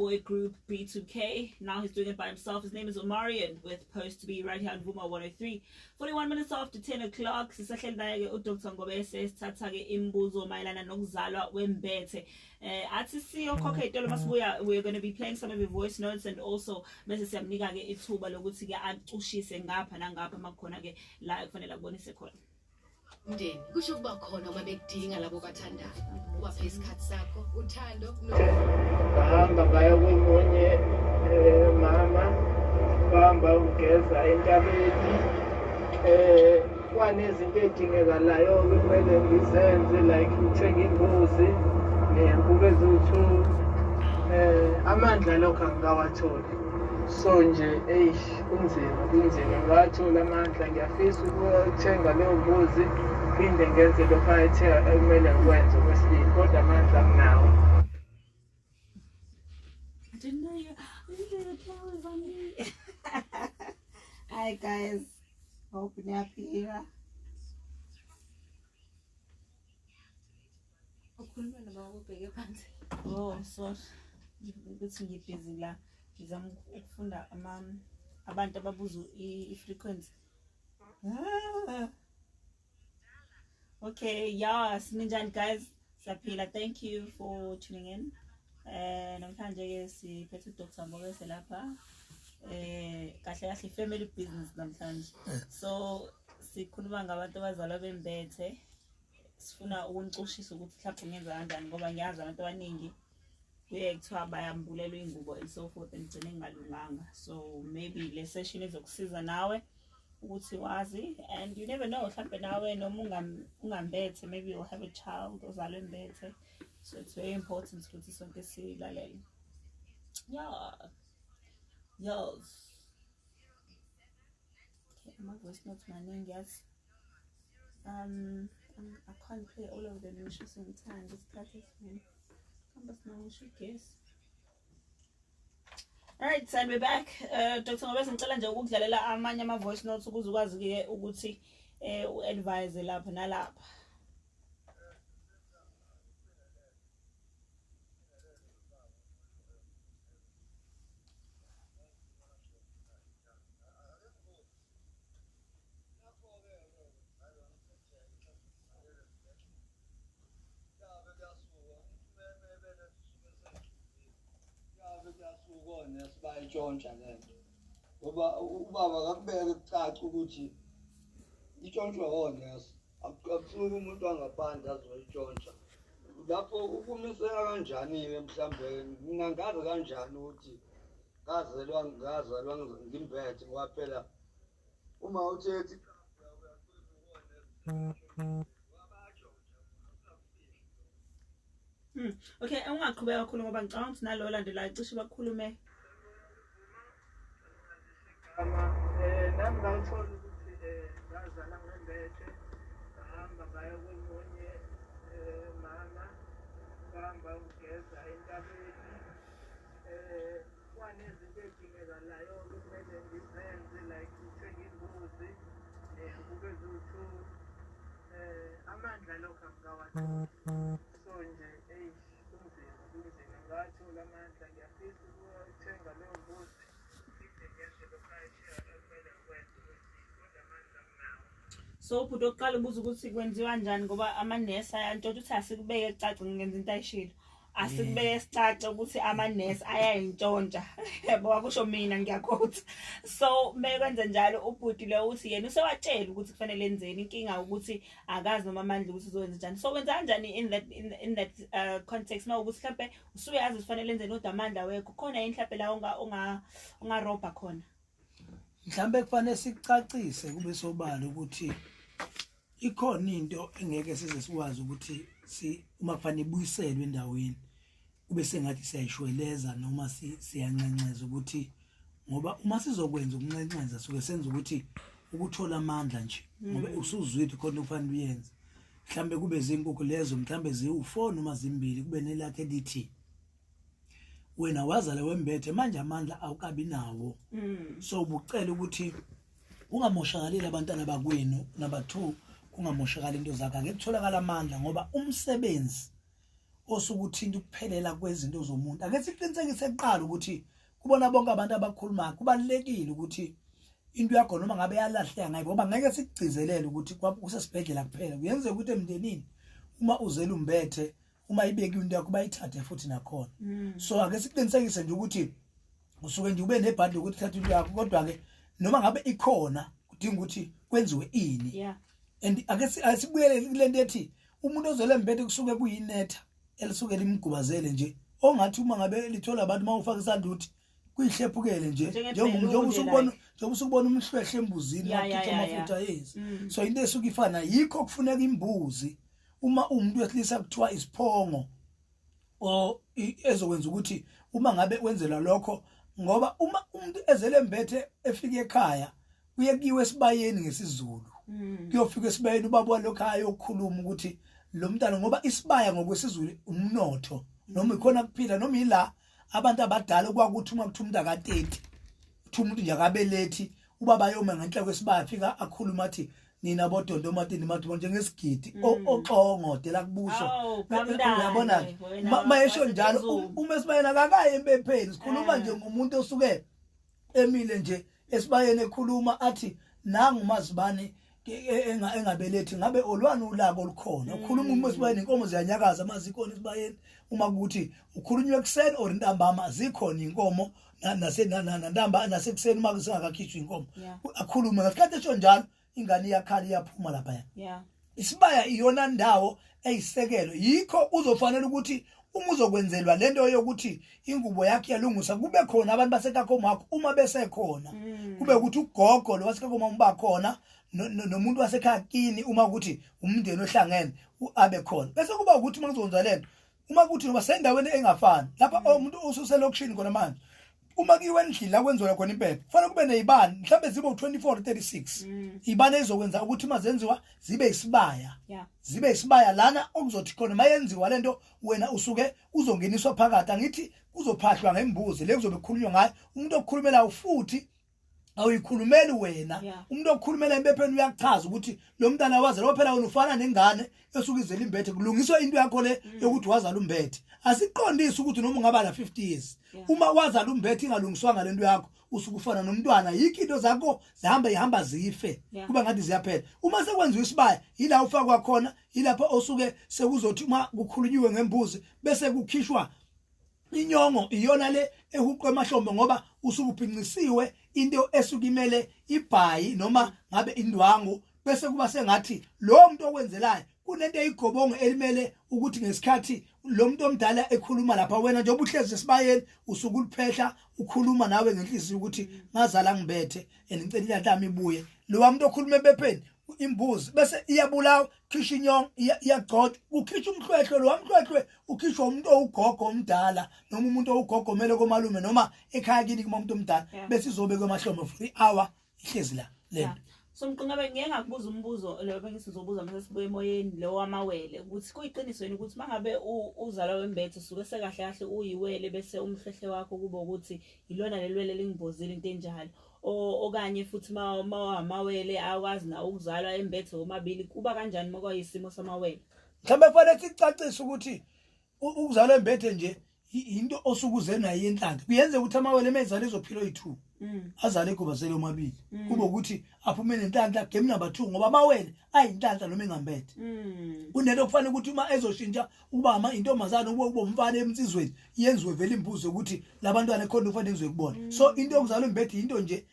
boy group B2K. Now he's doing it by himself. His name is Omarion with Post to Be right here on Vuma 103. 41 minutes after 10 o'clock. Sisahleli naye ke uDr Ngobese sithatha ke imibuzo mayelana nokuzalwa wembethe. Athi siyokhokha itolo masibuya, we're going to be playing some of your voice notes and also bese siyamnika ke ithuba lokuthi ke acushise ngapha nangapha makukhona ke la ekufanele akubonise khona. Umndeni kusho ukuba khona uma bekudinga labo bathandayo, ubaphe isikhathi sakho, uthando. Ngahamba ngaya komunye mama, bahamba ugeza entabeni, kwanezinto ey'dingekalayo kumele ngizenze, like ukuthenga imbuzi ney'nkukhu eziwu-2. Amandla lokho angikawatholi, so nje eish, kunzima, kunzima. Ngawathola amandla, ngiyafisa ukuthenga leyo mbuzi, phinde ngenze lokho ayethe ekumele ngikwenze okwesibili, kodwa amandla anginawo. I didn't know you. I didn't know the camera was on me. Hi guys, hope niyaphila. Ukhuluma noma ubheke phansi? Oh, sorry. Ukuthi ngibhizi la. Ngizama ukufunda ama abantu ababuza i-frequency. Ah. Okay, yeah, sininjani guys? Siyaphila. Thank you for tuning in. Namhlanje ke siphethe uDr Ngobese lapha. Kahle kahle family business namhlanje. So sikhuluma ngabantu abazalwa bembethe. Sifuna ukunicushisa ukuthi mhlawumbe ungenza kanjani, ngoba ngiyazi abantu abaningi kuye kuthiwa bayambulelwa ingubo and so forth and gcine kungalunganga. So maybe le session izokusiza nawe ukuthi wazi, and you never know, mhlawumbe nawe noma ungambethe, maybe you'll have a child ozalwe embethe. So it's very important ukuthi sonke silalele. Yeah. Yes. Okay, my voice notes maningi, yes. I can't play all of them ngisho sengithanda isikhathi esiningi. Hamba sinangisho igesi. All right, and we're back. Dr. Ngobese, ngicela nje ukudlalela amanye ama voice notes ukuze ukwazi ke ukuthi u-advise lapha nalapha. Bayintshontsha lento, ngoba ubaba akakubeke kucace ukuthi itshontshwa onesi, akusuke umuntu angaphandle azoyitshontsha. Lapho ukumiseka kanjani-ke? Mhlawumbe mina ngazi kanjani ukuthi ngazelwa ngazalwa ngimbethe, ngoba phela uma uthethi. Okay, ungaqhubeka kakhulu ngoba ngicabanga ukuthi nalo olandelayo cishe bakhulume. Nami ngawuthola ukuthi ngazala ngembethe, ngahamba ngaya komunye mama, bahamba ugeza entabeni, kwanezinto ey'dingekalayo kumele ngizenze, like ukuthenga imbuzi ney'nkukhu eziwu-2. Amandla lokho angikawatholi, so nje eish, kunzima, kunzima. Ngawathola amandla, ngiyafisa ukuthenga leyo mbuzi, phinde ngenze lokho ayethe ekumele ngikwenze okwesibili, kodwa amandla anginawo. So ubhuti oqala ubuza ukuthi kwenziwa kanjani ngoba amanesi ayantshontsha, uthi asikubeke kucace, ngenza into ayishilo. Asikubeke sicace ukuthi amanesi ayayintshontsha. Yabo, akusho mina, ngiyakhotha. So mekwenze njalo ubhuti lo uthi yena usewatshela ukuthi kufanele enzeni, inkinga ukuthi akazi noma amandla ukuthi uzowenza njani. So wenza kanjani in that context mawukuthi mhlambe usuyazi kufanele enzeni kodwa amandla awekho, khona yini mhlambe la ungarobha khona? Mhlambe kufanele sicacise kube sobala ukuthi ikhona into engeke size sikwazi ukuthi si uma kufanele ibuyiselwe endaweni kube sengathi siyayishweleza noma siyanxenxeza, ukuthi ngoba uma sizokwenza ukunxenxeza suke senza ukuthi ukuthola amandla nje, ngoba usuzwile khona okufanele uyenze. Mhlambe kube zinkukhu lezo, mhlambe ziwu4 noma zimbili, kube nelakhe elithi wena wazala wembethe, manje amandla awukabi nawo. So ubucela ukuthi ungamoshakaleli abantwana bakwenu, number 2 kungamoshakala into zakhe, ake kutholakala amandla, ngoba umsebenzi osuke uthinta ukuphelela kwezinto zomuntu. Ake siqinisekise kuqala ukuthi kubona bonke abantu abakhulumayo kubalulekile ukuthi into yakho noma ngabe yalahleka ngayo, ngoba ngeke sikugcizelele ukuthi kusesibhedlela kuphela. Kuyenzeka ukuthi emndenini uma uzela umbethe, uma ibekiwe into yakho bayithathe futhi nakhona. So ake siqinisekise nje ukuthi usuke nje ube nebhadi lokuthi thatha into yakho, kodwa-ke noma ngabe ikhona kudinga ukuthi kwenziwe ini. And ake asibuyele kule nto ethi umuntu ozele mbethe kusuke kuyinetha elisuke limgubazele nje, ongathi uma ngabe lithola abantu uma ufaka isandla uthi kuyihlephukele nje, Njengebheluni njengoba like. njengoba usubona umhlwehle embuzini wakhipha amafutha yezi. So into esuke ifana, yikho kufuneka imbuzi uma umuntu wesilisa kuthiwa isiphongo o ezokwenza ukuthi uma ngabe wenzelwa lokho, ngoba uma umuntu ezele mbethe efika ekhaya kuye kuyiwe esibayeni ngesiZulu, kuyofika esibayeni ubaba walokho ayokhuluma ukuthi lo mntana, ngoba isibaya ngokwesiZulu umnotho noma ikhona kuphila noma ila abantu abadala kwakuthi uma kuthiwa umuntu akateti, kuthiwa umuntu nje akabelethi, ubaba ayoma ngenhla kwesibaya afika akhuluma athi nina bodondo matini mathi njengesigidi oxongo la kubuso. Awu, kamntana, Uyabona ke wena mayesho njalo waseZulu. uma esibayeni akakayi empepheni, sikhuluma nje ngomuntu osuke emile nje esibayeni ekhuluma athi nangu mazibani engabelethi, ngabe olwani ulaka olukhona. Ukhuluma uma esibayeni inkomo ziyanyakaza mazikhona esibayeni, uma kuthi ukhulunywa ekuseni or ntambama zikhona inkomo nase nantamba nasekuseni uma kusengakakhishwa inkomo. Akhulume ngesikhathi esho njalo ingane iyakhala iyaphuma lapha. Isibaya iyona ndawo eyisekelo, yikho uzofanele ukuthi uma uzokwenzelwa lento yokuthi ingubo yakhe iyalungisa, kube khona abantu basekakho wakho uma besekhona, kube ukuthi ugogo lo wasekakho uma khona nomuntu wasekhaya kini, uma ukuthi umndeni ohlangene abe khona, bese kuba ukuthi uma kuzokwenza lento uma kuthi ngoba sendaweni engafani lapha umuntu ususelokishini khona manje, uma kuyiwe endlini la kwenziwa khona impepho kufanele kube nezibani mhlawumbe zibe u24 36 ibani ezokwenza ukuthi uma zenziwa zibe isibaya, zibe isibaya lana okuzothi khona mayenziwa lento wena usuke uzongeniswa phakathi. Angithi kuzophahlwa ngembuzi le kuzobe kukhulunywa ngayo, umuntu okukhulumelayo futhi awuyikhulumeli wena, umuntu okukhulumela empepheni uyakuchaza ukuthi lo mntana wazalwa phela wena ufana nengane esuke izele imbethe, kulungiswa into yakho le yokuthi wazala umbethe. Asiqondisi ukuthi noma ungaba la 50 years uma wazala umbethe ingalungiswanga lento yakho usuke ufana nomntwana, yikho into zakho zihamba ihamba zife, kuba ngathi ziyaphela. Uma sekwenziwa isibaya yila ufakwa khona, yilapho osuke sekuzothi uma kukhulunyiwe ngembuzi bese kukhishwa inyongo, iyona le ehuqwe emahlombe, ngoba usuke ubhincisiwe into esuke imele ibhayi noma ngabe indwangu, bese kuba sengathi lo muntu okwenzelayo kunento eyigobongo elimele ukuthi ngesikhathi lo muntu omdala ekhuluma lapha wena njengoba uhlezi esibayeni usuke uliphehla ukhuluma nawe ngenhliziyo ukuthi ngazala ngibethe and ngicela inhlanhla yami ibuye. Lo muntu okhuluma empepheni imbuzi bese iyabulawa, khishwa inyongo, iyagcotshwa, kukhishwa umhlwehlwe, lo wamhlwehlwe ukhishwa umuntu owugogo omdala noma umuntu owugogo omele komalume noma ekhaya kini kuma umuntu omdala, bese izobekwa emahlombe for i-hour ihlezi la lento. So Mqungabe, ngeke ngakubuza umbuzo lo bengisizobuza mase sibuye emoyeni, lo wamawele, ukuthi kuyiqiniso yini ukuthi mangabe uzalwa wembethe usuke sekahle kahle uyiwele, bese umhlehle wakho kube ukuthi ilona lelwele lingibozile into enjalo, okanye futhi ma amawele akwazi na ukuzalwa embethe omabili, kuba kanjani uma kwayisimo samawele? Mhlawumbe kufanele sicacise ukuthi ukuzalwa embethe nje into osuke uze nayo yenhlanhla. Kuyenzeka ukuthi amawele emezala ezophila oyi-2 azale egubazele omabili, kube ukuthi aphume nenhlanhla game number 2, ngoba amawele ayinhlanhla noma engambethe. Kunento kufanele ukuthi uma ezoshintsha ukuba ama intombazane ukuba umfana emnsizweni yenziwe vele imbuzo ukuthi labantwana ekhona kufanele yenziwe kubona. So into yokuzalwa embethe into nje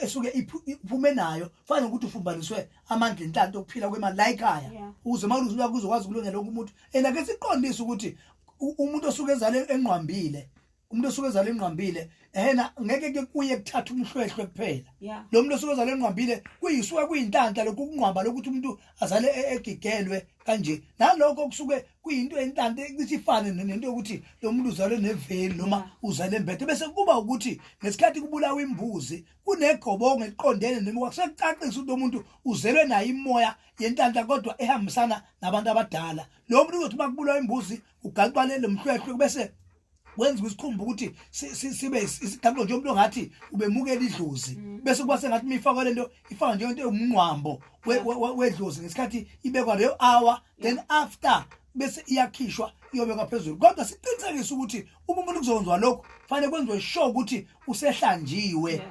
esuke iphume nayo, fana nokuthi ufumbaniswe amandla enhlanhla okuphila kwemali la ekhaya, ukuze uma ulungisa kuzokwazi ukulungela wonke umuntu. And ake siqondise ukuthi umuntu osuke ezale enqwambile, umuntu osuke ezale enqwambile ehena ngeke ke kuye kuthatha umhlwehlwe kuphela. Lo muntu osuke ezale enqwambile kuyisuka kuyinhlanhla lokhu kunqwamba lokuthi umuntu azale egigelwe kanje, nalokho kusuke kuyinto enhlanhla cishe ifane nento yokuthi lo muntu uzalwe neveli noma uzale embethe. Bese kuba ukuthi ngesikhathi kubulawa imbuzi kunegobongo eliqondene noma kusekucacisa ukuthi lo muntu uzelwe nayo imoya yenhlanhla kodwa ehambisana nabantu abadala. Lo muntu uzothi uma kubulawa imbuzi ugaxwa le mhlwehlwe bese wenziwa isikhumba ukuthi sibe isigaxo nje umuntu ongathi ubemukela idlozi, bese kuba sengathi uma ifakwa lento ifakwa njengento ewumnqwambo wedlozi ngesikhathi ibekwa leyo hour, then after bese iyakhishwa. iyobekwa phezulu, kodwa siqinisekise ukuthi uma umuntu kuzokwenziwa lokhu fanele kwenziwe sure ukuthi usehlanjiwe.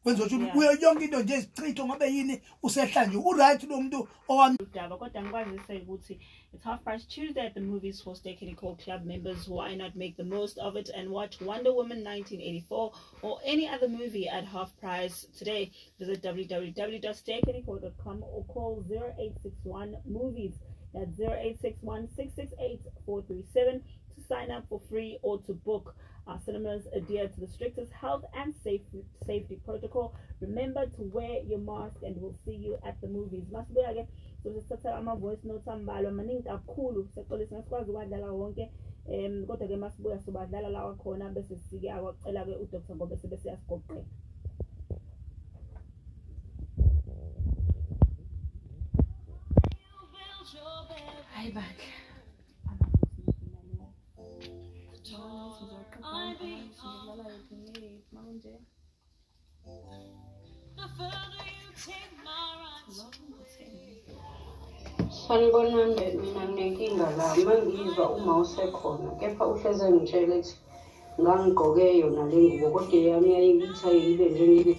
Kwenziwe sure ukuthi kuyo yonke into nje, isichitho ngabe yini, usehlanjiwe, uright lo muntu owami. Udaba kodwa ngikwazise ukuthi it's half price Tuesday at the movies for Ster-Kinekor Club members. Why not make the most of it and watch Wonder Woman 1984 or any other movie at half price today? Visit www.sterkinekor.com or call 0861 movies. That's 0861 668 437 to sign up for free or to book. Our cinemas adhere to the strictest health and safety protocol. Remember to wear your mask and we'll see you at the movies. Masibuya ke, sizothatha ama-voice notes ambalwa, maningi kakhulu, siyaxolisa ngesikwazi ukwadlala wonke, kodwa ke masibuya sobadlala lawa khona, bese sike akwacela-ke uDr Ngobe sebe siyasigoqela. Hayi bandla. Ngidlala manje. Sanibonani, mina nginenkinga la, uma ngizwa uma usekhona, kepha uhleze engitshela ethi ngangigqoke yona le ngubo, kodwa eyami yayithi ayibe njengile.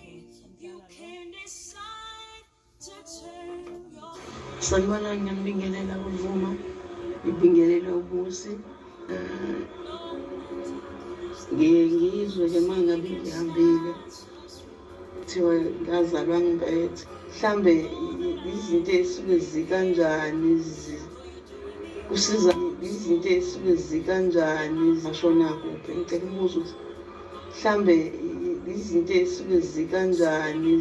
Sanibonani, ngiyanibingelela kuVuma, ngibingelele uBusi. Ngiye ngizwe-ke uma ngabe ngihambile kuthiwa ngazalwa ngibethe, mhlambe izinto ey'suke zikanjani, kusiza izinto ey'suke zikanjani, zashona kuphi? Ngicela ukubuza ukuthi mhlambe izinto ey'suke zikanjani,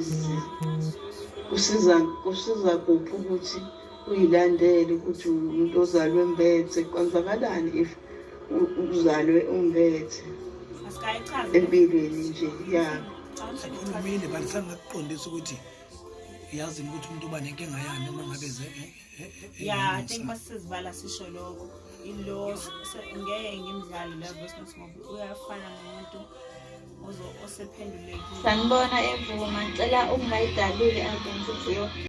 kusiza kuphi ukuthi uyilandele ukuthi umuntu ozalwe embethe, kwenzakalani if uzalwe umbethe Asikayichaze. Empilweni nje ya. Sikhulumile, but sangakuqondisa ukuthi yazi ukuthi umuntu uba nenkinga yani uma ngabe ze Yeah, I think masisivala sisho lokho ilo ngeke ngimdlale la voice note ngoba uyafana nomuntu osephendulekile. Sanibona eVuma, ngicela ungayidaluli i-identity.